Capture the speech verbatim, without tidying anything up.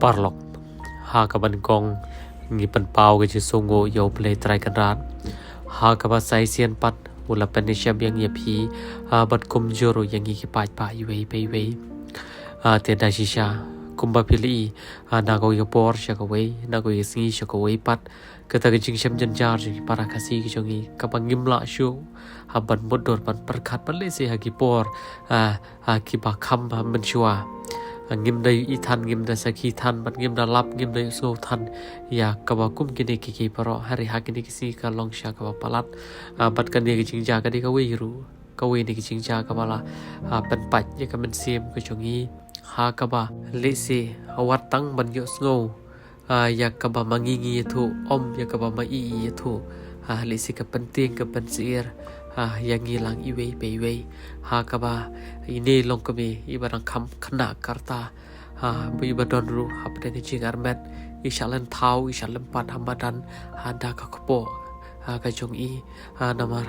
Paralok, ha kaba nyngkong ngi pynpaw ka jingsngewnguh ïa U Blei Trai Kynrad, ha kaba sa shisien pat u la pynïashem ïa ngi ïa phi, ha, bad kumjuh ruh ïa ngi ki paidbah iwei pa iwei. Ha, te da shisha, kumba phi la i, ha, na kawei ka por sha kawei, na kawei ka sngi sha kawei pat, kata ka jingshem jynjar jong ki para Khasi ki jong ngi, kaba ngim lah shuh, ha, ban mutdur ban pyrkhat, ban lehse ha ki por, ha, ha, kiba kham, ha, mynshuwa. Ha, ngim da ïohi than, ngim da sakhi than, bad ngim da lap, ngim da ïohsngew than ïa kaba kum kine kiei kiei baroh, hynrei ha kine ki sngi ka long sha kaba palat. Ha, bad kane ka jingjia ka dei kawei ruh, kawei na ki jingjia kaba la, ha, pynpait ïa ka mynsiem ka jong ngi, ha kaba lehse, ha, wat tang ban ïohsngew, ha, ïa kaba ma ngi ngi ïathuh, ym ïa kaba ma i i ïathuh. Ha, lehse ka pyntieng ka pynsyier, ha, ïa ngi lang iwei pa iwei. Ha kaba ine long kmie iba dang kham khynnah ka rta, ha, ba iba don ruh hapdeng ka jingarmet, i shah lynthaw, i shah lympat ha madan, ha, da ka kpoh, ha, ka jong i, ha, namar